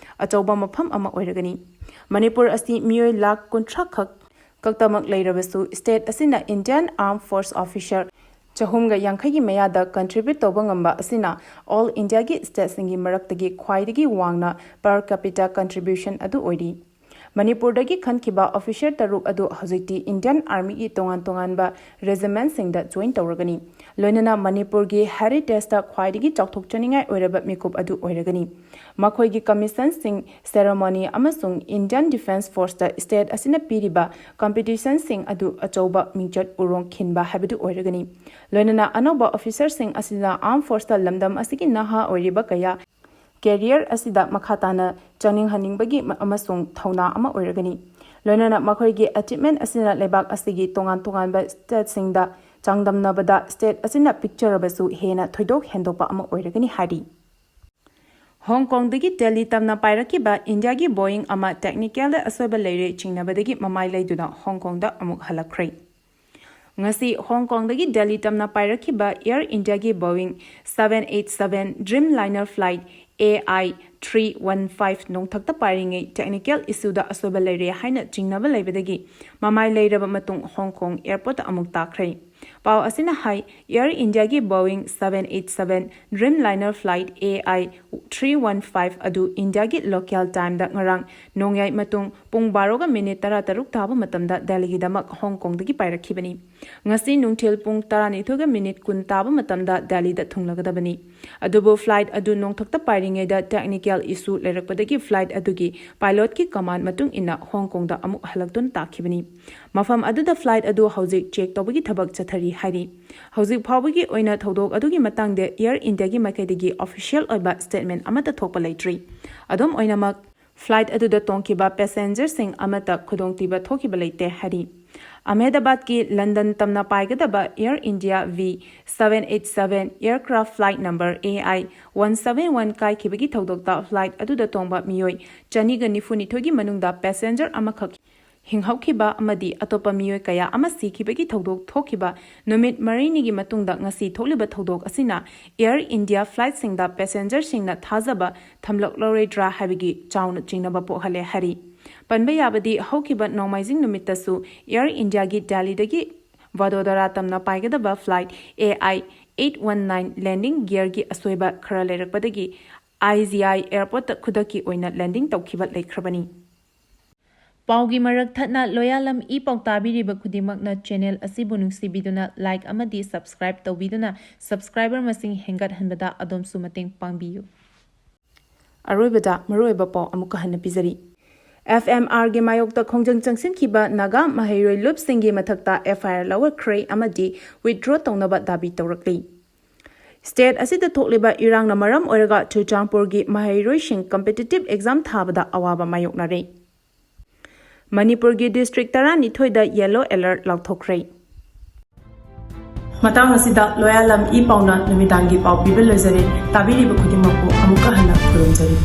ꯑꯆꯧꯕ ꯃꯐꯝ ꯑꯃ ꯑꯣꯏꯔꯒꯅꯤ꯫ ꯃꯅꯤꯄꯨꯔ ꯑꯁꯤ ꯃꯤꯑꯣꯏ ꯂꯥꯈ ꯀꯨꯟꯊ꯭ꯔꯥ ꯈꯛ ꯈꯛꯇꯃꯛ ꯂꯩꯔꯕꯁꯨ, ꯁ꯭ꯇꯦꯠ ꯑꯁꯤꯅ ꯏꯟꯗꯤꯌꯥꯟ ꯑꯥꯔꯝ ꯐꯣꯔꯁ ꯑꯣꯐꯤꯁꯔ ꯆꯍꯨꯝꯒ ꯌꯥꯡꯈꯩꯒꯤ ꯃꯌꯥꯗ ꯀꯟꯇ꯭ꯔꯤꯕ꯭ꯌꯨꯠ ꯇꯧꯕ ꯉꯝꯕ ꯑꯁꯤꯅ ꯑꯣꯜ ꯏꯟꯗꯤꯌꯥꯒꯤ ꯁ꯭ꯇꯦꯠꯁꯤꯡꯒꯤ ꯃꯔꯛꯇꯒꯤ ꯈ꯭ꯋꯥꯏꯗꯒꯤ ꯋꯥꯡꯅ per capita contribution ꯑꯗꯨ ꯑꯣꯏꯔꯤ꯫ ꯃꯅꯤꯄꯨꯔꯗꯒꯤ ꯈꯟꯈꯤꯕ ꯑꯣꯐꯤꯁꯔ ꯇꯔꯨꯛ ꯑꯗꯨ ꯍꯧꯖꯤꯛꯇꯤ ꯏꯟꯗꯤꯌꯥꯟ ꯑꯥꯔꯃꯤꯒꯤ ꯇꯣꯉꯥꯟ ꯇꯣꯉꯥꯟꯕ ꯔꯦꯖꯤꯃꯦꯟꯠꯁꯤꯡꯗ ꯖꯣꯏꯟ ꯇꯧꯔꯒꯅꯤ꯫ ꯂꯣꯏꯅꯅ ꯃꯅꯤꯄꯨꯔꯒꯤ ꯍꯦꯔꯤꯇꯦꯖꯇ ꯈ꯭ꯋꯥꯏꯗꯒꯤ ꯆꯥꯎꯊꯣꯛꯆꯅꯤꯡꯉꯥꯏ ꯑꯣꯏꯔꯕ ꯃꯤꯀꯨꯞ ꯑꯗꯨ ꯑꯣꯏꯔꯒꯅꯤ꯫ ꯃꯈꯣꯏꯒꯤ ꯀꯃꯤꯁꯟꯁꯤꯡ ꯁꯦꯔꯦꯃꯣꯅꯤ ꯑꯃꯁꯨꯡ ꯏꯟꯗꯤꯌꯥꯟ ꯗꯤꯐꯦꯟꯁ ꯐꯣꯔꯁꯇ ꯁ꯭ꯇꯦꯠ ꯑꯁꯤꯅ ꯄꯤꯔꯤꯕ ꯀꯝꯄꯤꯇꯤꯁꯟꯁꯤꯡ ꯑꯗꯨ ꯑꯆꯧꯕ ꯃꯤꯡꯆꯠ ꯎꯔꯣꯡ ꯈꯤꯟꯕ ꯍꯥꯏꯕꯗꯨ ꯑꯣꯏꯔꯒꯅꯤ꯫ ꯂꯣꯏꯅꯅ ꯑꯅꯧꯕ ꯑꯣꯐꯤꯁꯔꯁꯤꯡ ꯑꯁꯤꯅ ꯑꯥꯔꯝ ꯐꯣꯔꯁꯇ ꯂꯝꯗꯝ ꯑꯁꯤꯒꯤ ꯅꯍꯥ ꯑꯣꯏꯔꯤꯕ ꯀꯌꯥ ꯀꯦꯔꯤꯌꯔ ꯑꯁꯤꯗ ꯃꯈꯥ ꯇꯥꯅ ꯆꯪꯅꯤꯡꯍꯟꯅꯤꯡꯕꯒꯤ ꯃ-, ꯑꯃꯁꯨꯡ ꯊꯧꯅꯥ ꯑꯃ ꯑꯣꯏꯔꯒꯅꯤ꯫ ꯂꯣꯏꯅꯅ ꯃꯈꯣꯏꯒꯤ ꯑꯦꯆꯤꯞꯃꯦꯟꯠ ꯑꯁꯤꯅ ꯂꯩꯕꯥꯛ ꯑꯁꯤꯒꯤ ꯇꯣꯉꯥꯟ ꯇꯣꯉꯥꯟꯕ ꯁ꯭ꯇꯦꯠꯁꯤꯡꯗ ꯆꯥꯡꯗꯝꯅꯕꯗ ꯁ꯭ꯇꯦꯠ ꯑꯁꯤꯅ ꯄꯤꯛꯆꯔꯕꯁꯨ ꯍꯦꯟꯅ ꯊꯣꯏꯗꯣꯛ ꯍꯦꯟꯗꯣꯛꯄ ꯑꯃ ꯑꯣꯏꯔꯒꯅꯤ ꯍꯥꯏꯔꯤ꯫ ꯍꯣꯡ ꯀꯣꯡꯗꯒꯤ ꯗꯦꯜꯂꯤ ꯇꯝꯅ ꯄꯥꯏꯔꯛꯈꯤꯕ ꯏꯟꯗꯤꯌꯥꯒꯤ ꯕꯣꯏꯡ ꯑꯃ ꯇꯦꯛꯅꯤꯀꯦꯜꯗ ꯑꯁꯣꯏꯕ ꯂꯩꯔꯦ ꯆꯤꯡꯅꯕꯗꯒꯤ ꯃꯃꯥꯏ ꯂꯩꯗꯨꯅ ꯍꯣꯡ ꯀꯣꯡꯗ ꯑꯃꯨꯛ ꯍꯜꯂꯛꯈ꯭ꯔꯦ꯫ ꯉꯁꯤ ꯍꯣꯡ ꯀꯣꯡꯗꯒꯤ ꯗꯦꯜꯂꯤ ꯇꯝꯅ ꯄꯥꯏꯔꯛꯈꯤꯕ ꯑꯦꯌꯔ ꯏꯟꯗꯤꯌꯥꯒꯤ ꯕꯣꯏꯡ seven eight seven Dreamliner flight A I three one five ꯅꯣꯡꯊꯛꯇ ꯄꯥꯏꯔꯤꯉꯩ ꯇꯦꯛꯅꯤꯀꯦꯜ ꯏꯁꯨꯗ ꯑꯁꯣꯏꯕ ꯂꯩꯔꯦ ꯍꯥꯏꯅ ꯆꯤꯡꯅꯕ ꯂꯩꯕꯗꯒꯤ ꯃꯃꯥꯏ ꯂꯩꯔꯕ ꯃꯇꯨꯡ ꯍꯣꯡ ꯀꯣꯡ ꯑꯦꯌꯔꯄꯣꯔꯠꯇ ꯑꯃꯨꯛ ꯇꯥꯈ꯭ꯔꯦ꯫ ꯄꯥꯎ ꯑꯁꯤꯅ ꯍꯥꯏ, ꯑꯦꯌꯔ ꯏꯟꯗꯤꯌꯥꯒꯤ ꯕꯣꯏꯡ seven eight seven Dreamliner flight A I three one five ꯑꯗꯨ ꯏꯟꯗꯤꯌꯥꯒꯤ ꯂꯣꯀꯦꯜ ꯇꯥꯏꯝꯗ ꯉꯔꯥꯡ ꯅꯣꯡꯌꯥꯏ ꯃꯇꯨꯡ ꯄꯨꯡ ꯕꯥꯔꯣꯒ ꯃꯤꯅꯤꯠ ꯇꯔꯥꯇꯔꯨꯛ ꯇꯥꯕ ꯃꯇꯝꯗ ꯗꯦꯜꯂꯤꯒꯤꯗꯃꯛ ꯍꯣꯡ ꯀꯣꯡꯗꯒꯤ ꯄꯥꯏꯔꯛꯈꯤꯕꯅꯤ꯫ ꯉꯁꯤ ꯅꯨꯡꯊꯤꯜ ꯄꯨꯡ ꯇꯔꯥꯅꯤꯊꯣꯏꯒ ꯃꯤꯅꯤꯠ ꯀꯨꯟ ꯇꯥꯕ ꯃꯇꯝꯗ ꯗꯦꯜꯂꯤꯗ ꯊꯨꯡꯂꯒꯗꯕꯅꯤ꯫ ꯑꯗꯨꯕꯨ ꯐ꯭ꯂꯥꯏꯠ ꯑꯗꯨ ꯅꯣꯡꯊꯛꯇ ꯄꯥꯏꯔꯤꯉꯩꯗ ꯇꯦꯛꯅꯤꯀꯦꯜ ꯏꯁꯨ ꯂꯩꯔꯛꯄꯗꯒꯤ ꯐ꯭ꯂꯥꯏꯠ ꯑꯗꯨꯒꯤ ꯄꯥꯏꯂꯣꯠꯀꯤ ꯀꯃꯥꯟ ꯃꯇꯨꯡ ꯏꯟꯅ ꯍꯣꯡ ꯀꯣꯡꯗ ꯑꯃꯨꯛ ꯍꯜꯂꯛꯇꯨꯅ ꯇꯥꯈꯤꯕꯅꯤ꯫ ꯃꯐꯝ ꯑꯗꯨꯗ ꯐ꯭ꯂꯥꯏꯠ ꯑꯗꯨ ꯍꯧꯖꯤꯛ ꯆꯦꯛ ꯇꯧꯕꯒꯤ ꯊꯕꯛ ꯆꯠꯊꯔꯤ ꯍꯥꯏꯔꯤ꯫ ꯍꯧꯖꯤꯛ ꯐꯥꯎꯕꯒꯤ ꯑꯣꯏꯅ ꯊꯧꯗꯣꯛ ꯑꯗꯨꯒꯤ ꯃꯇꯥꯡꯗ ꯑꯦꯌꯔ ꯏꯟꯗꯤꯌꯥꯒꯤ ꯃꯥꯏꯀꯩꯗꯒꯤ ꯑꯣꯐꯤꯁꯤꯌꯦꯜ ꯑꯣꯏꯕ ꯁ꯭ꯇꯦꯠꯃꯦꯟ ꯑꯃꯠꯇ ꯊꯣꯛꯄ ꯂꯩꯇ꯭ꯔꯤ꯫ ꯑꯗꯨꯝ ꯑꯣꯏꯅꯃꯛ, ꯐ꯭ꯂꯥꯏꯠ ꯑꯗꯨꯗ ꯇꯣꯡꯈꯤꯕ ꯄꯦꯁꯦꯟꯖꯔꯁꯤꯡ ꯑꯃꯠꯇ ꯈꯨꯗꯣꯡꯊꯤꯕ ꯊꯣꯛꯈꯤꯕ ꯂꯩꯇꯦ ꯍꯥꯏꯔꯤ꯫ ꯑꯍꯃꯦꯗꯥꯕꯥꯗꯀꯤ ꯂꯟꯗꯟ ꯇꯝꯅ ꯄꯥꯏꯒꯗꯕ Air India V seven eight seven aircraft flight number A I one seven one ꯀꯥꯏꯈꯤꯕꯒꯤ ꯊꯧꯗꯣꯛꯇ flight ꯑꯗꯨꯗ ꯇꯣꯡꯕ ꯃꯤꯑꯣꯏ ꯆꯅꯤꯒ ꯅꯤꯐꯨꯅꯤꯊꯣꯏꯒꯤ ꯃꯅꯨꯡꯗ passenger ꯑꯃꯈꯛ ꯍꯤꯡꯍꯧꯈꯤꯕ ꯑꯃꯗꯤ ꯑꯇꯣꯞꯄ ꯃꯤꯑꯣꯏ ꯀꯌꯥ ꯑꯃ ꯁꯤꯈꯤꯕꯒꯤ ꯊꯧꯗꯣꯛ ꯊꯣꯛꯈꯤꯕ ꯅꯨꯃꯤꯠ ꯃꯔꯤꯅꯤꯒꯤ ꯃꯇꯨꯡꯗ ꯉꯁꯤ ꯊꯣꯛꯂꯤꯕ ꯊꯧꯗꯣꯛ ꯑꯁꯤꯅ Air India flightꯁꯤꯡꯗ passengerꯁꯤꯡꯅ ꯊꯥꯖꯕ ꯊꯝꯂꯛꯂꯔꯣꯏꯗ꯭ꯔꯥ ꯍꯥꯏꯕꯒꯤ ꯆꯥꯎꯅ ꯆꯤꯡꯅꯕ ꯄꯣꯛꯍꯜꯂꯦ ꯍꯥꯏꯔꯤ꯫ ꯄꯟꯕ ꯌꯥꯕꯗꯤ, ꯍꯧꯈꯤꯕ ꯅꯣꯡꯃꯥꯏꯖꯤꯡ ꯅꯨꯃꯤꯠꯇꯁꯨ Air Indiaꯒꯤ ꯗꯦꯜꯂꯤꯗꯒꯤ ꯚꯗꯣꯗꯔꯥ ꯇꯝꯅ ꯄꯥꯏꯒꯗꯕ flight A I eight one nine landing gearꯒꯤ ꯑꯁꯣꯏꯕ ꯈꯔ ꯂꯩꯔꯛꯄꯗꯒꯤ I G I airportꯇ ꯈꯨꯗꯛꯀꯤ ꯑꯣꯏꯅ landing ꯇꯧꯈꯤꯕ ꯂꯩꯈ꯭ꯔꯕꯅꯤ꯫ ꯄꯥꯎꯒꯤ ꯃꯔꯛ ꯊꯠꯅ ꯂꯣꯌꯥꯂꯝ ꯏ ꯄꯥꯎ ꯇꯥꯕꯤꯔꯤꯕ ꯈꯨꯗꯤꯡꯃꯛꯅ channel ꯑꯁꯤꯕꯨ ꯅꯨꯡꯁꯤꯕꯤꯗꯨꯅ like ꯑꯃꯗꯤ subscribe ꯇꯧꯕꯤꯗꯨꯅ subscriber ꯃꯁꯤꯡ ꯍꯦꯟꯒꯠꯍꯟꯕꯗ ꯑꯗꯣꯝꯁꯨ ꯃꯇꯦꯡ ꯄꯥꯡꯕꯤꯌꯨ꯫ ꯑꯔꯣꯏꯕꯗ ꯃꯔꯨꯑꯣꯏꯕ ꯄꯥꯎ ꯑꯃꯨꯛꯀ ꯍꯟꯅ ꯄꯤꯖꯔꯤ꯫ F M Rꯒꯤ ꯃꯥꯌꯣꯛꯇ ꯈꯣꯡꯖꯪ ꯆꯪꯁꯤꯟꯈꯤꯕ ꯅꯥꯒꯥ ꯃꯍꯩꯔꯣꯏ ꯂꯨꯞꯁꯤꯡꯒꯤ ꯃꯊꯛꯇ F I R ꯂꯧꯔꯛꯈ꯭ꯔꯦ ꯑꯃꯗꯤ withdraw ꯇꯧꯅꯕ ꯗꯥꯕꯤ ꯇꯧꯔꯛꯂꯤ꯫ State ꯑꯁꯤꯗ ꯊꯣꯛꯂꯤꯕ ꯏꯔꯥꯡꯅ ꯃꯔꯝ ꯑꯣꯏꯔꯒ ꯆꯨꯔꯆꯥꯟꯄꯨꯔꯒꯤ ꯃꯍꯩꯔꯣꯏꯁꯤꯡ competitive exam ꯊꯥꯕꯗ ꯑꯋꯥꯕ ꯃꯥꯌꯣꯛꯅꯔꯦ꯫ ꯃꯅꯤꯄꯨꯔꯒꯤ district ꯇꯔꯥꯅꯤꯊꯣꯏꯗ yellow alert ꯂꯥꯎꯊꯣꯛꯈ꯭ꯔꯦ꯫ ꯃꯇꯥꯡ ꯑꯁꯤꯗ ꯂꯣꯌꯥꯂꯝ ꯏ ꯄꯥꯎꯅ ꯅꯨꯃꯤꯗꯥꯡꯒꯤ ꯄꯥꯎ ꯄꯤꯕ ꯂꯣꯏꯖꯔꯦ꯫ ꯇꯥꯕꯤꯔꯤꯕ ꯈꯨꯗꯤꯡꯃꯛꯄꯨ ꯑꯃꯨꯛꯀ ꯍꯟꯅ ꯈꯨꯔꯨꯝꯖꯔꯤ꯫